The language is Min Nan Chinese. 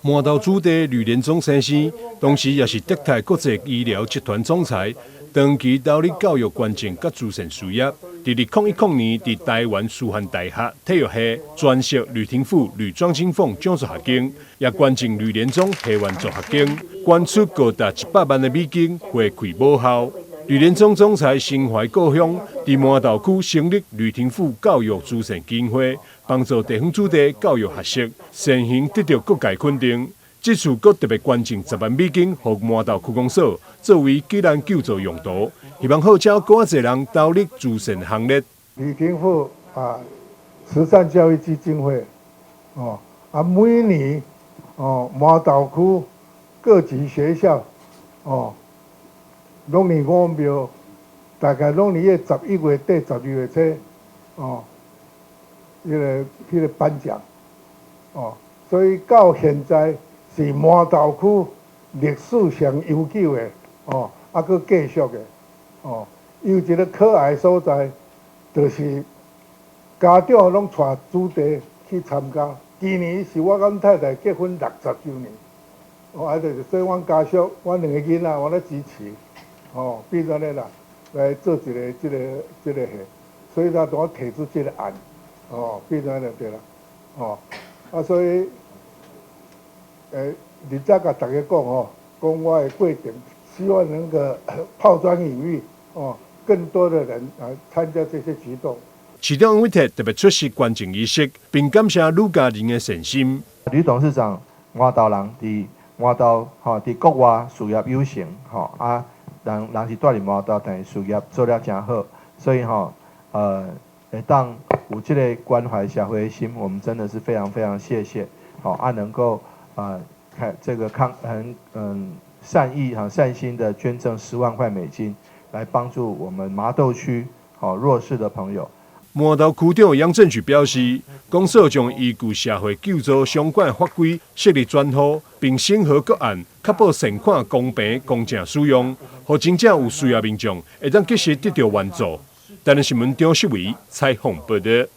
麻豆子弟呂連忠先生，同時也是德泰國際醫療集團總裁，長期投入教育捐贈佮慈善事業。佇2010年，佇臺灣師範大學體育系專設呂廷富、呂莊金鳳獎助學金，也捐贈呂連忠戲院助學金，捐出高達100萬的美金回饋母校。呂連忠總裁心懷故鄉，佇麻豆區成立呂廷富教育慈善基金會，幫助地方子弟教育學習，善行得到各界肯定。這次閣特別捐贈10萬美金予麻豆區公所，作為急難救助用途，希望號召閣較濟人投入慈善行列。呂廷富啊，慈善教育基金會，哦啊，每年哦，麻豆區各級學校哦，攏佇五廟，大概攏佇個11月底、12月初，哦，彼個頒獎，哦，所以到現在是麻豆區歷史上悠久的，哦，啊，閣繼續的，哦，有一個可愛所在，就是家長攏帶子弟去參加。今年是我佮阮太太結婚60週年，哦，啊，就是所以阮家屬，阮兩個囡仔，我咧支持。哦，變做咧啦，來做一個這個戲，所以才同我提出這個案，哦，變做咧對啦，哦，啊，所以，直接共大家講吼，講我的過程，希望能夠拋磚引玉，哦，更多的人來參加這些舉動。市長黃偉哲特別出席捐贈儀式，並感謝呂家人的善心。呂董事長，麻豆人佇麻豆吼，佇國外事業有成吼啊。人人是住佇麻豆，但是事業做了誠好，所以吼，會當有這個關懷社會的心，我們真的是非常非常謝謝。好啊，能夠啊，看這個康很善意哈善心的捐贈10萬塊美金，來幫助我們麻豆區好弱勢的朋友。麻豆區長楊振舉表示，公所將依據社會救助相關法規設立專戶，並審核個案，確保善款公平公正使用，予真正有需要民眾會當及時得到援助。台南新聞張世維採訪報道。